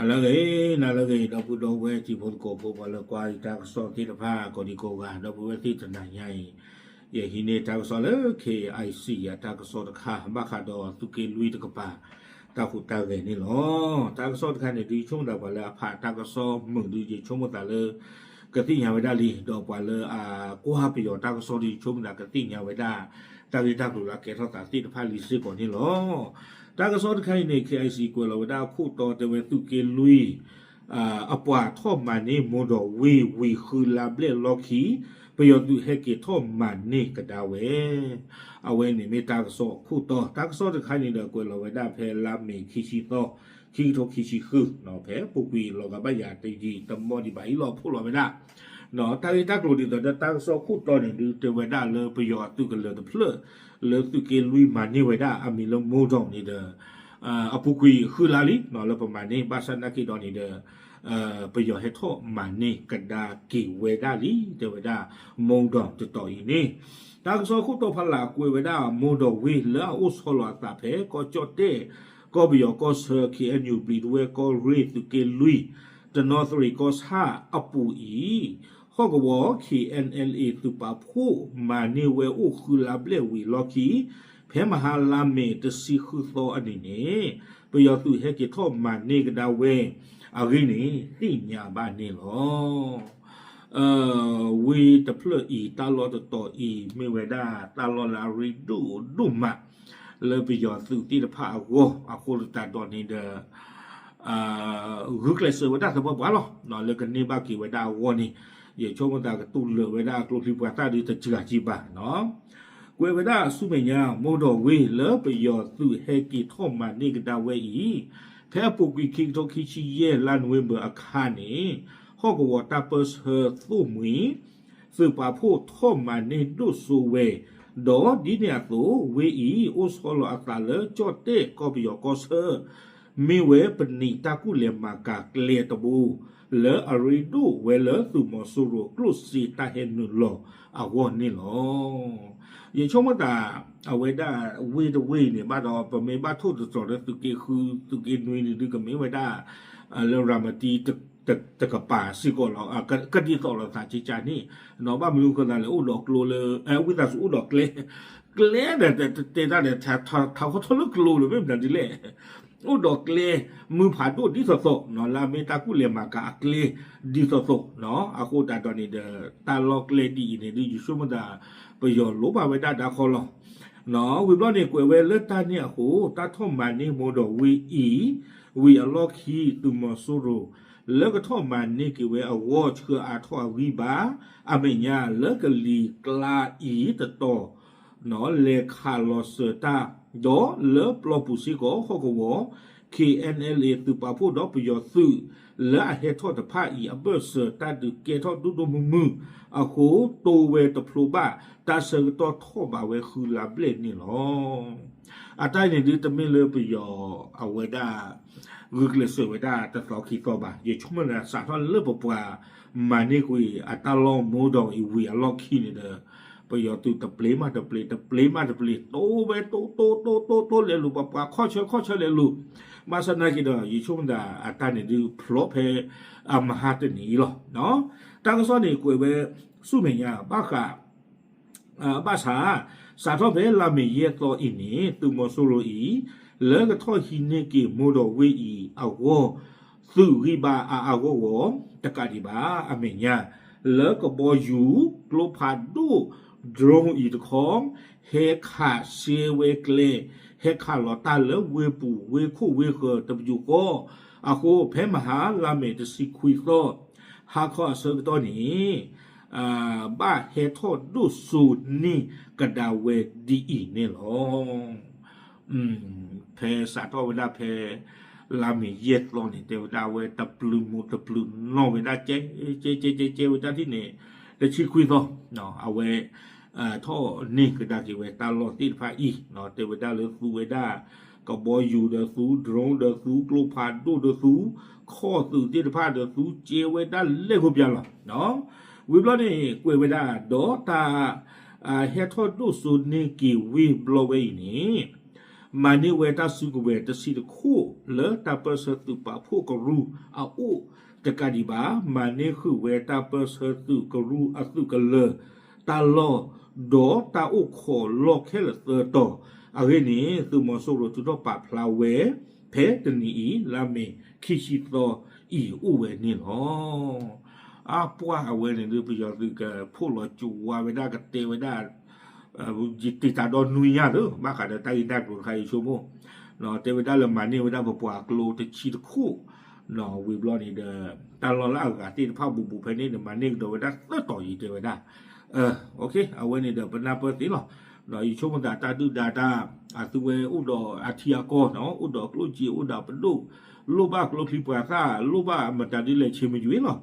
နၤလၢအဂ့ၤ, နၤလၢအဂ့ၤ ဒီပုၢ်ဒီဝဲၢ်တံၤဖိသကိးဖိ ပှၤလၢကွၢ်ယတၢ်ကစီၣ်သ့ၣ်တဖၣ် ကိးဒံကိးဂၤ ဒီပုၢ်ဝဲၢ်သ့ၣ်တနၤညါအံၤ, ယဟံးန့ၢ်တၢ်ကစီၣ်လၢ K I C အတၢ်ကစီၣ်တခါ ဘၣ်ဃးဒီးသုးက့လွံၢ်တကပၤ တၢ်ဟူးတၢ်ဂဲၤန့ၣ်လီၤ. တၢ်ကစီၣ်တခါန့ၣ်ဒုး ယဆိကမိၣ်သးပှၤလၢအဖးတၢ်ကစီၣ်မုာ်ဒုး ယဆိကမိၣ်သးလၢ ကသ့ၣ်ညါဝဲဒၣ်လံ, ဒီးပှၤလၢအကွၢ်ပယီၤတၢ်ကစီၣ်ဒုး ယဆိကမိၣ်သးကသ့ၣ်ညါဝဲဒၣ် တၢ်ဂ့ၢ်တၢ်ကျိၤလၢအကဲထီၣ်သးသ့ၣ်တဖၣ်လံစ့ၢ်ကီးန့ၣ်လီၤ. တၢ်ကစီၣ်တခါအံၤန့ၣ် K I C ကွဲးလီၤဝဲဒၣ်အခိၣ်တီတဲဝဲသုးက့လွံၢ် အပှၤထီၣ်မၤန့ၢ်မိၢ်ဒီးဝ့ၢ်ဝံၤဃုလါဘျဲၣ်လီၢ်ခံ ပယီၤသုးဟဲက့ၤထီၣ်မၤန့ၢ်ကဒါဝဲ, အဝဲန့ၣ်မ့ၢ်တၢ်ကစီၣ်အခိၣ်တီ, တၢ်ကစီၣ်တခါန့ၣ်ဒီး ကွဲးလီၤဝဲဒၣ်ဖဲလါမ့ၤခံဆံသီ ခံကထိခံဆံဃု ဖဲပူၤကွံာ်လီၤဂာ်ဘၣ်ယၤတယံာ်တမီၢ်ဒံးဘၣ်အံၤလီၤ ဖီၣ်လီၤဝဲဒၣ် တၢ်ဂ့ၢ်တၢ်ကျိၤဒ်သိးဒီး တၢ်ကစီၣ်ခိၣ်တီန့ၣ်ဒုး တဲဝဲဒၣ်လၢပယီၤအသုးကလၢၤတဖျၢၣ် လၢသုးက့လွံၢ်မၤန့ၢ်ဝဲဒၣ်အမံၤလၢမိၢ်ဒီးန့ၣ်ဒီး အပူၤကွံာ်ဃုလါလံ လၢပမၤန့ၢ် ဘၣ်ဆၣ်နာ်က့ဒီးန့ၣ်ဒီး ပယီၤဟဲထီၣ်မၤန့ၢ်ကဒါက့ၤဝဲဒၣ်လံ တဲဝဲဒၣ်မိၢ်ဒီးတတီၤအံၤန့ၣ်, တၢ်ကစီၣ်ခိၣ်တီဖီလာ်ကွဲးဝဲဒၣ်မိၢ်ဒီးဝ့ၢ်လၢအအိၣ်ဆီလီၤအသးဖဲကီၢ်ကၠီၣ်တဲၣ် ကီၢ်ပယီၤကီၢ်ဆၢ K N U ဘျံးဒဝဲၢ်ကီၢ်ရ့ၣ်သုးက့လွံၢ် တနီသရံၣ်ကီၢ်ဆၣ်အပူၤအံၤ ဟီၣ်ကဝီၤ K N L A သုးပာ်ဖှိၣ်မၤန့ၢ်ဝဲအိၣ်ဃုလါဘျဲၣ်ဝံၤလီၢ်ခံ ဖဲမဟါလါမ့ၤတဆံဃုသီအနံၤန့ၣ် ပယီၤသုးဟဲက့ၤထီၣ်မၤန့ၢ်ကဒါဝဲအဂ့ၢ်န့ၣ် သ့ၣ်ညါဘၣ်န့ၣ်လီၤ. ဝ့ၢ်တဖျၢၣ်အံၤ တၢ်လီၢ်တတီၤအံၤ မ့ၢ်ဝဲဒၣ်တၢ်လီၢ်လၢအရ့ဒိၣ်ဒိၣ်မး လၢပယီၤသုးသ့ၣ်တဖၣ်အဂီၢ် အဃိသတးဒီးန့ၣ်ဒီး ဂုာ်ကျဲးစၢးဝဲဒၣ်သပှၢ်ပှၢ်လီၤ. လၢကန့ၢ်ဘၣ်က့ၤဝဲဒၣ်အဂီၢ်န့ၣ် ယဆိကမိၣ်သးကတူၢ်လိာ်ဝဲဒၣ်အကျိချံပှၤသၣ်ဒုတစှၤကံဘၣ် ကွဲးဝဲဒၣ်ဆူမဲာ်ညါ မိၢ်ဒီးဝ့ၢ်လၢပယီၤသုးဟဲက့ၤထီၣ်မၤန့ၢ်ကဒါဝဲအံၤ ဖဲအပူၤကွံာ်ခံကထိခံဆံယဲၢ် လါနိၣ်ဝ့ဘၢၣ်အခါန့ၣ် ဟီၣ်ကဝီၤတၢ်ပၢဆှၢသိၣ်မှံၤ သုးပာ်ဖှိၣ်ထီၣ်မၤန့ၢ်ဒိၣ်စိဝဲ, ဒီးဒ်န့ၣ်အသိး ဝ့ၢ်အံၤ အိၣ်ဆီလီၤအသးလၢကၠီၣ်တဲၣ်ကီၢ်ပယီၤကီၢ်ဆၢ မ့ၢ်ဝဲပနံာ်တၢ်ကူၣ်လဲၤမၤကၤကျဲတဘိ လၢအရ့ဒိၣ်ဝဲလၢသုးမီၤစိရိၤကျိၣ်စ့တၢ်ဟဲနုာ်လီၤအဂီၢ်န့ၣ်လီၤ. ယဆိကမိၣ်သး အဝဲဒၣ်ဝ့ၢ်တဝ့ၢ်အံၤန့ၣ် ဘၣ်ဒီးပမ့ၢ်ဘၣ်ထိၣ်သတြီၤလၢသုးက့ဃု သုးက့နွံန့ၣ်ဒုးကမ့ၢ်ဝဲဒၣ် လၢရၤမတံ တကပၤစ့ၢ်ကီးလီၤ ကဒ်သိးလိာ်သးကကန့ၣ် ဘၣ်မနုၤဃိသးလဲၣ် အိၣ်ဒီးကျိလၢ ဝံသးစူၤအိၣ်ဒီးကျဲ ကျဲဒီးတဲတၢ်ဒီး ထးခီထီၣ်လၢကျိလၢမ့ၢ်မနုၤဒ်လဲၣ် အိၣ်ဒီးကျဲ မုၢ်ဖးဒိၣ်ဒ်သိးသိး လၢအမ့ၢ်တၢ်ကူၣ်လဲၤမၤကၤအကျဲဒ်သိးသိး အဃိသတးဒီးန့ၣ်ဒီး တၢ်လီၢ်ကျဲဒ်အံၤန့ၣ်ဒုး ယဆိကမိၣ်သး ပယီၤလိၣ်ဘၣ်ဝဲဒၣ်ဒါခီလီၤ. ဝံၤဘျီန့ၣ် ကွဲးဝဲလၢတၢ်န့ၣ်အဃိ တၢ်ထီၣ်မၤန့ၢ်မိၢ်ဒီးဝ့ၢ်အံၤ ဝံၤအလီၢ်ခံ သုးမီၤစိရိၤ လၢကထီၣ်မၤန့ၢ်က့ၤဝဲအဂီၢ် ဆှၢအါထီၣ်အဂံၢ်ဘါ အမဲာ်ညါလၢကလံၤကျါအံၤတတီၤ လဲၤခးလီၤစၢၤတၢ် ဒီးလၢပျီပူၤစ့ၢ်ကီး ဟီၣ်ကဝီၤ K N L A သုးပာ်ဖှိၣ်ဒီးပယီၤသုး လၢအဟဲထီၣ်တဖၣ်အံၤ အဘၢၣ်စၢၤတၢ်ဒုးကဲထီၣ်ဒိၣ်ဒိၣ်မုၢ်မုၢ်အဃိ တိဝဲတဖျိဘၣ် တၢ်ဆၢကတီၢ်ထီၣ်ဘးဝဲဃုလါဘျဲၣ်န့ၣ်လီၤ. အတၢ်အံၤန့ၣ်ဒုးတမ့ၢ်လၢပယီၤအဝဲဒၣ် ဂုာ်ကျဲးစၢးဝဲဒၣ်တသီခံသီဘၣ်. ယဆိကမိၣ်လၢစးထီၣ်လၢပပှၤမၤန့ၢ်ကွံာ်အတၢ်လီၢ်မိၢ်ဒီးအံၤဝံၤအလီၢ်ခံန့ၣ်ဒီး ပယီၤသုးတပျ့ၤမးတပျ့ၤ တပျ့ၤမးတပျ့ၤ တိဝဲတိတိတိတိတိလဲၤလိၤ ပပှၤခီၣ်ဆၢခီၣ်ဆၢလဲၤလိၤ ဘၣ်ဆၣ်နာ်က့ဒီး ယဆိကမိၣ်သးအတၢ်န့ၣ်ဒုးဖျိးဖဲအမဟါတနံၤအံၤလီၤ. တၢ်ကစီၣ်န့ၣ်ကွဲးဝဲ ဆူမဲာ်ညါ ဘၣ်ဃး ဘၣ်ဆၣ် စးထီၣ်ဖဲလါမ့ၤယဲၢ်သီအံၤန့ၣ် သုးမီၤစိရိၤအံၤ လၢကထီၣ်ဟံးန့ၢ်က့ၤမိၢ်ဒီးဝ့ၢ်အံၤအဂီၢ် သုးဂံၢ်ဘါအါအါဂီၢ်ဂီၢ် တကးဒံးဘၣ် အမဲာ်ညါ လၢကဘီယူၤ ကျိဖးဒိၣ် drone အံၤတခီ ဟဲခးရှဲဝဲကျဲ ဟဲခးလီၤတၢ်လၢဝ့ၢ်ပူၤဝ့ၢ်ခိၣ်ဝ့ၢ်ဃၢၤတပယူာ်ဃီ အဃိ ဖဲမဟါလါမ့ၤတဆံခွံသီ ဟါခီအဆၢကတီၢ်န့ၣ် ဘၣ်ဟဲထီၣ်ဒိၣ်စိန့ၢ်ကဒါဝဲဒ်အံၤန့ၣ်လီၤ. ဖဲစးထီၣ်ဝဲဒၣ်ဖဲ လါမ့ၤယဲၢ်သီန့ၣ် တဲဝဲဒၣ်အဝဲတပျုာ်မူးတပျုာ်နီၢ်ဝဲဒၣ် ကဲကဲကဲကဲကဲဝဲဒၣ်ထံၣ်န့ၣ် တဆံခွံသီ အဝဲ ထီၣ်န့ၢ်ကဒါက့ၤဝဲတၢ်လီၢ်သ့ၣ်တဖၣ်အံၤ တဲဝဲဒၣ်လၢသူဝဲဒၣ် ကဘီယူၤဒီးသူ drone ဒီးသူ ကျိဖးဒိၣ်ဒီးသူ ခီၣ်သုးသ့ၣ်တဖၣ်ဒီးသူ ကဲဝဲဒၣ်လဲၣ်ဂိၢ်ပၠးလီၤ. ဝံၤဘျီန့ၣ် ကွဲးဝဲဒၣ်ဒီးတၢ် ဟဲထီၣ်ဒိၣ်စိန့ၢ်က့ၤဝ့ၢ်ဘျီဝဲအံၤန့ၣ် မၤန့ၢ်ဝဲတၢ်စုကဝဲၤတဆံတခိၣ်လၢတၢ်ပၢၢ်ဆၢသုးပာ်ဖှိၣ်ကရူၢ်အအိၣ်တကးဒံးဘၣ်, မၤန့ၢ်ဃုာ်ဝဲတၢ်ပၢၢ်ဆၢသုးကရူၢ်အသုးကလၢၤ တၢ်လီၢ် ဒီးတၢ်အိၣ်ခိးလီၢ်ခဲလၢာ်သၢတီၤအဂ့ၢ်န့ၣ် သုးမီၤစိရိၤထုးထီၣ်ပာ်ဖျါဝဲ ဖဲတနံၤအံၤ လါမ့ၤခံဆံသီအံၤအိၣ်ဝဲန့ၣ်လီၤ. အပှၢ်အဝဲန့ၣ်ဒုး ပယီၤသုးကဖိၣ်လီၤစူၤဝါဝဲဒၣ် ကတဲဝဲဒၣ် ယတံာ်တာ်ဒီးနွံညါသၢ ဘၣ်ဃးဒီးတၢ်ဂ့ၢ်တၢ်ကျိၤတခါအံၤဆိကမိၣ်, တဲဝဲဒၣ်လၢမၤန့ၢ်ဝဲဒၣ်ပပှၤကျိတဆံတခိၣ်, ဝံၤဘျီန့ၣ်ဒီး တၢ်လီၢ်လၢအဂၤသ့ၣ်တဖၣ်ဘူးဘူးဖဲန့ၣ်ဒီး မၤန့ၢ်ကဒီးဝဲဒၣ်သၢတီၤအံၤတဲဝဲဒၣ်, အဝဲန့ၣ်ဒီးပနၢ်ပၢၢ်သ့လီၤ. ယဆိကမိၣ်သးတၢ်ဒုၣ်ဒါတၢ် အသုဝဲအိၣ်ဒီးအထံအကီၢ်နီၤ အိၣ်ဒီးကျိၣ်စ့အိၣ်ဒီးပဒိၣ် လိၣ်ဘၣ်ကျိချံမျိာ်သၣ် လိၣ်ဘၣ်မတၤဒ်လဲၣ်ဆ့မယွ့လီၤ.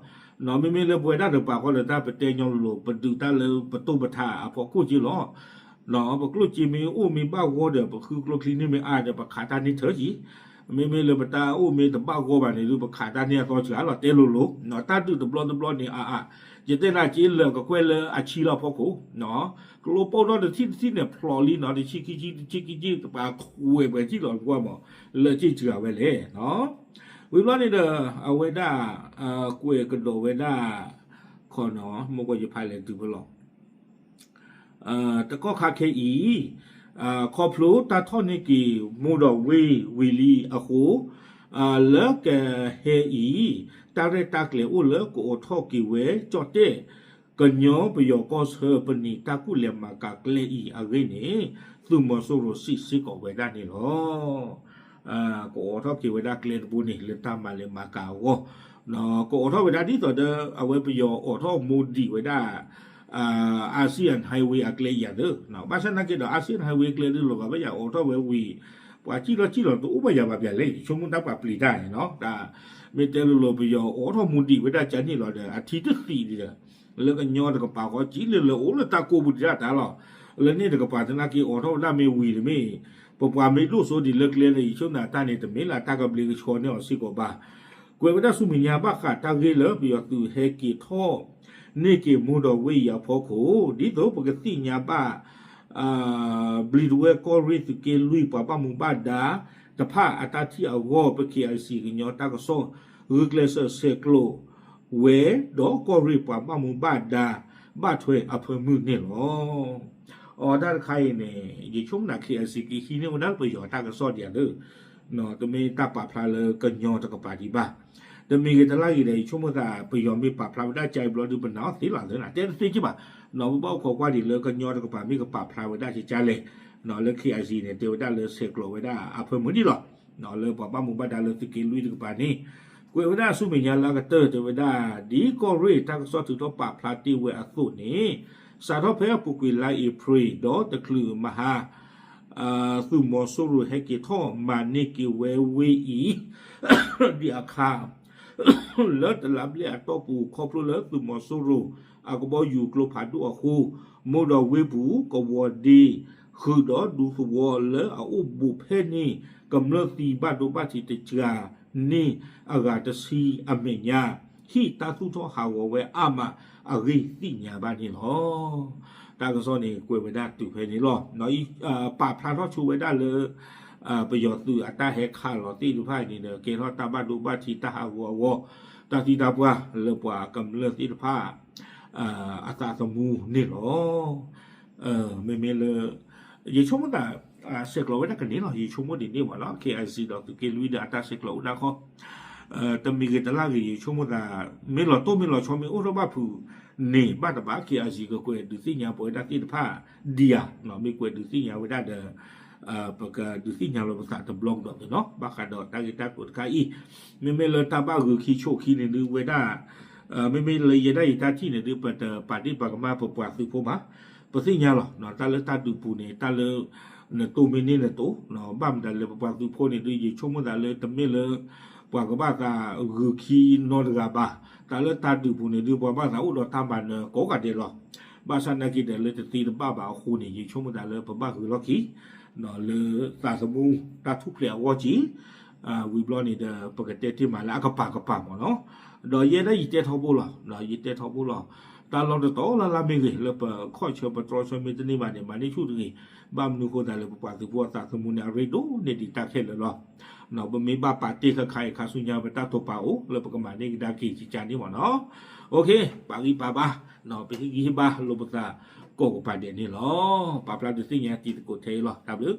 မ့မ့ၢ်လၢပဝဲဒၣ်တကပၤဃီဒီးတၢ်ပတဲညီလိၤလိၤ ပဒုးတၢ်လၢပတိၢ်ပထးအဖီခိၣ်က့လီၤ. ပကျိၣ်စ့မ့ၢ်အိၣ်မ့ၢ်ဘၣ်ဂီၢ်ဒီး ပဃုကျိချံန့ၢ်မ့ၢ်အါဒီး ပခးတၢ်န့ၢ်ထၢက့ၤ မ့မ့ၢ်လၢပတၢ်အိၣ်မ့ၢ်တဘၣ်ဂီၢ်ဘၣ်န့ၣ်ဒုး ပခးတၢ်န့ၢ်အသီစှၤလီၤ တဲလိၤလိၤ, တၢ်ဒုးတဘျီတဘျီန့ၣ်အါအါ, ယတဲနၤက့ လၢကကွဲၢ်လၢအဆံလီၤဖီခိၣ်, ကျိပိၢ်ထီၣ်တထံၣ်တထံၣ်န့ၣ် ဖျိးလံနီၤ တဆံခံဆံ တဆံခံဆံ တပာ်ခွဲးပှဲၤထံၣ်လီၤကွၢ်မး လၢက့ၢ်စှၤဝဲလဲၣ်. ဝံၤဘျီန့ၣ်ဒီး အဝဲဒၣ် ကွဲးကဒီးဝဲဒၣ် ခီနီၤ မ့ၢ်ကွၢ်ယဖးလဲၤတုၤဖဲလီၤ တကီၢ်ခါခဲအံၤ ခီဖျိတၢ်ထီၣ်န့ၢ်က့ၤ မိၢ်ဒီးဝ့ၢ်ဝံၤလံအဃိ လၢကဟဲအံၤ တၢ်ရဲၣ်တၢ်ကျဲၤအိၣ်လၢကအိးထီၣ်က့ၤဝဲ ကၠီၣ်တဲၣ် ကညီပယီၤကီၢ်ဆၢ ပနံာ်တၢ်ကူၣ်လဲၤမၤကၤကျဲအံၤအဂ့ၢ်န့ၣ် သုးမီၤစိရိၤစံးစ့ၢ်ကီးဝဲဒၣ်န့ၣ်လီၤ. ကအိးထီၣ်က့ၤဝဲဒၣ်ကျဲတဘိန့ၣ် လၢတၢ်မၤလဲၤမၤကၤအဂီၢ်, ကအိးထီၣ်ဝဲဒၣ်ဒ်သိးဒီး အဝဲပယီၤအိးထီၣ်မူဒံးဝဲဒၣ် Asian Highway အကျဲအံၤသ့, ဘၣ်ဆၣ်သနာ်က့ဒီး Asian Highway အကျဲဒုးလီၤဂာ်ဘၣ်ယၤ အိးထီၣ်ဝဲဝံၤ ပှၤစံၣ်လီၤစံၣ်လီၤတအိၣ်ဘၣ်ယၤဘၣ်ဘၣ်လဲၣ် ယဆိကမိၣ်တၢ်ပာ်ပျံၤတၢ်န့ၣ်နီၤ, တၢ်မ့ၢ်တဲလိၤလိၤ ပယီၤအိးထီၣ်မူဒံးဝဲဒၣ်ကန့ၣ်လီၤဒီး အထံတသံးဒံးဒီး လၢကညီတကပၤဃီ ကံလၢလၢအိၣ်လၢတၢ်ကိးပူၤဒံးဒၣ်တၢ်လီၤ. လၢန့ၣ်တကပၤသနာ်က့အိးထီၣ်ဝဲဒၣ်မ့ၢ်ဝံၤတမ့ၢ် ပပှၤမ့ၢ်ဒိၣ်စိဒံးလၢကျဲဒီး ယဆိကမိၣ်တၢ်န့ၣ် တမ့ၢ်လၢတၢ်ကဘျံးကဆှီန့ၢ်အီၤစ့ၢ်ကီးဘၣ်. ကွဲးဝဲဒၣ်ဆူမဲာ်ညါဘၣ်ဃးတၢ်ဂ့ၢ်လၢပယီၤသုးဟဲက့ၤထီၣ် န့ၢ်က့ၤမိၢ်ဒီးဝ့ၢ်အံၤအဖီခိၣ် ဒ်သိးပကသ့ၣ်ညါဘၣ် ဘျံးတဝဲၢ်ကီၢ်ရ့ၣ်သုးက့လွံၢ်ပှၤဘၣ်မူဘၣ်ဒါတဖၣ်အတၢ်ထံၣ်အဂီၢ် ပ KIC ကညီတၢ်ကစီၣ် ဂုာ်ကျဲးစၢးဆဲးကျိးဝဲ ဒီးကီၢ်ရ့ၣ်ပှၤဘၣ်မူဘၣ်ဒါ ဘၣ်ထွဲအဖၢမုၢ်န့ၣ်လီၤ. အတၢ်တခါအံၤန့ၣ် ယဆိကမိၣ်နၤ KIC ကဟံးန့ၢ်ဝဲဒၣ်ပယီၤတၢ်ကစီၣ်ဒံးဧါလၢ တမ့ၢ်တၢ်ပာ်ဖျါလၢကညီတကပၤဒံးဘၣ်. တမံၤဂ့ၤတလါဂ့ၤဒီး ယဆိကမိၣ်သး ပယီၤမ့ၢ်ပာ်ဖျါဝဲဒၣ်ကါအံၤဘျီဒုး ပနာ်အီၤသ့လီၤသ့နီၤ တဲတသ့က့ဘၣ်. ပဘၣ်အိၣ်ခိးကွၢ်ဒံးလၢကညီတကပၤမ့ၢ်ကပာ်ဖျါဝဲဒၣ်ကကါလဲၣ်. လၢ KIC န့ၣ် တဲဝဲဒၣ်လၢဆဲးကျိးဝဲဒၣ်အဖၢမုၢ်ဒံးလီၤ. လၢပှၤဘၣ်မူဘၣ်ဒါလၢသုးက့လွံၢ်တကပၤန့ၣ် ကွဲးဝဲဒၣ်ဆူမဲာ်ညါလၢအကတၢၢ်တဲဝဲဒၣ် ဒ်ကီၢ်ရ့ၣ်တၢ်ကစီၣ်ထုးထီၣ်ပာ်ဖျါတ့ၢ်ဝဲအသိးန့ၣ် စးထီၣ်ဖဲအပူၤကွံာ်လါအ့ဖြ့ၣ် ဒီးတချုးမဟါ သုးမီၤစိရိၤဟဲက့ၤထီၣ်မၤန့ၢ်က့ၤဝဲဝ့ၢ်အံၤ ဒံးအခါ လၢတလါဘျဲၣ်အတီၢ်ပူၤ ခီဖျိလၢသုးမီၤစိရိၤအကဘီယူၤကျိဖးဒိၣ်အဃိ မိၢ်ဒီးဝ့ၢ်ပူၤ ကဝီၤဒ့ ဃုာ်ဒီးဒူသဝီလၢအအိၣ်ဘူးဖဲန့ၣ် ကမျၢၢ်သံဘၣ်ဒိဘၣ်ထံးတစှၤန့ၢ်အဂၤတဆံအမဲာ်ညါ ဟံၣ်တၢ်သူၣ်ထီၣ်ဟးဂီၤဝဲအါမးအဂ့ၢ်သ့ၣ်ညါဘၣ်န့ၣ်လီၤ. တၢ်ကစီၣ်န့ၣ် ကွဲးဝဲဒၣ်တုၤဖဲန့ၣ်လီၤ. ပာ်ဖျါထီၣ်ဆိဝဲဒၣ်လၢ ပယီၤသုးအတၢ်ဟဲခးလီၤသ့ၣ်တဖၣ်အံၤန့ၣ်ဒီး ကဲထီၣ်တၢ်ဘၣ်ဒိဘၣ်ထံးတၢ်ဟးဂီၤအဂီၢ် တၢ်သံတၢ်ပှၢ်လၢပှၤကမျၢၢ်သ့ၣ်တဖၣ် အသးသမူန့ၣ်လီၤ. မ့မ့ၢ်လၢ ယဆိကမိၣ်သး ဆဲးကျိးဝဲဒၣ်ကန့ၣ်လီၤ. ယဆိကမိၣ်ဒ်န့ၣ်မ့ၢ်နီၤ KIC ဒီးသုးက့လွံၢ်ဒီးအတၢ်ဆဲးကျိးအိၣ်ဒၣ်ခီ တမံၤဂ့ၤတလါဂ့ၤ ယဆိကမိၣ်သး မ့ၢ်လီၤတိၢ်မ့ၢ်လီၤဆီမ့ၢ်အိၣ်ထီၣ်ဘၣ်ဖုးန့ၣ် ဘၣ်တဘၣ် KIC ကကွဲးဒုးသ့ၣ်ညါပဝဲဒၣ်သ့ၣ်တဖၣ်ဒံးဧါ. မ့ၢ်ကွဲးဒုးသ့ၣ်ညါဝဲဒၣ်ဒီး ပကဒုးသ့ၣ်ညါလီၤပသးတဘျီကဒီးန့ၣ်နီၤ ဘၣ်ဃးဒီးတၢ်ဂ့ၢ်တၢ်ကျိၤတခါအံၤ မ့မ့ၢ်လၢတၢ်ဘၣ်ဂုာ်ခံဆိးခံန့ၣ်ဒုးဝဲဒၣ် မ့မ့ၢ်လၢယဲဒၣ်ယတၢ်ထံၣ်န့ၣ်ဒုး ပတပာ်ဒ့ၣ်ပာ်ကမၣ်ပပှၤသုးဖိဘၣ်. ပသ့ၣ်ညါလီၤ တၢ်လၢတၢ်ဒုးပူၤန့ၣ် တၢ်လၢ နတိၢ်မ့ၢ်န့ၢ်နတိၢ် ဘၣ်မတၤလဲၣ် ပပှၤသုးဖိန့ၣ်ဒုး ယဆိကမိၣ်သးလၢတမ့ၢ်လၢ ပှၤကဘၣ်သးဂုာ်ခံနီတဂၤဘၣ်. တၢ်လၢတၢ်ဒုးပူၤန့ၣ်ဒုး ပှၤဘၣ်သးအိၣ်ဒီးတၢ်မၤနၢၤကိးဂၤဒဲးလီၤ. ဘၣ်ဆၣ်သနာ်က့ဒီးလၢတသ့တဘၣ်ဘၣ်အဃိန့ၣ် ယဆိကမိၣ်သးလၢပဘၣ်ဂုာ်လီၢ်ခံ လၢသးသမူတၢ်ထူၣ်ဖျဲးအဂီၢ်က့ ဝံၤဘျီန့ၣ်ဒီး ပကတဲတ့ၢ်မးလၢအကပၤကပၤမ့ၢ်နီၤ. ဒီးယဲဒၣ်ယတဲထီဘိလီၤ ယတဲထီဘိလီၤ. တၢ်လီၢ်တတီၤလၢ်လၢ်မ့ၢ်ဂ့ၤ လၢပခီၣ်ဆၢပတြီဆၢမ့ၢ်တန့ၢ်ဘၣ်န့ၣ် မၤန့ၢ်ဆူၣ်တဂ့ၤ. ဘၣ်မနုၤအဃိသတးလဲၣ် ပပှၤသုးဖိအသးသမူန့ၣ် အရ့ဒိၣ်န့ၢ်ဒံးတၢ်ခဲလၢာ်လီၤ. ပမ့ၢ်ဘၣ်ပာ်တ့ၢ်ခါခါအံၤ ခါဆူညါပတၢ်တိာ်ပာ်အိၣ်လၢပကမၤန့ၢ်ကဒါက့ၤကကါန့ၣ်မ့ၢ်နီၤ. ပာ်ဂံၢ်ပာ်ဘါ, ပဟ့ၣ်ဂံၢ်ဟ့ၣ်ဘါလိာ်ပသးကိးကပၤဒဲးန့ၣ်လီၤ. ပာ်ဖျါဒုးသ့ၣ်ညါတံၤသကိးထဲအံၤလီၤ. တၢ်ဘျုး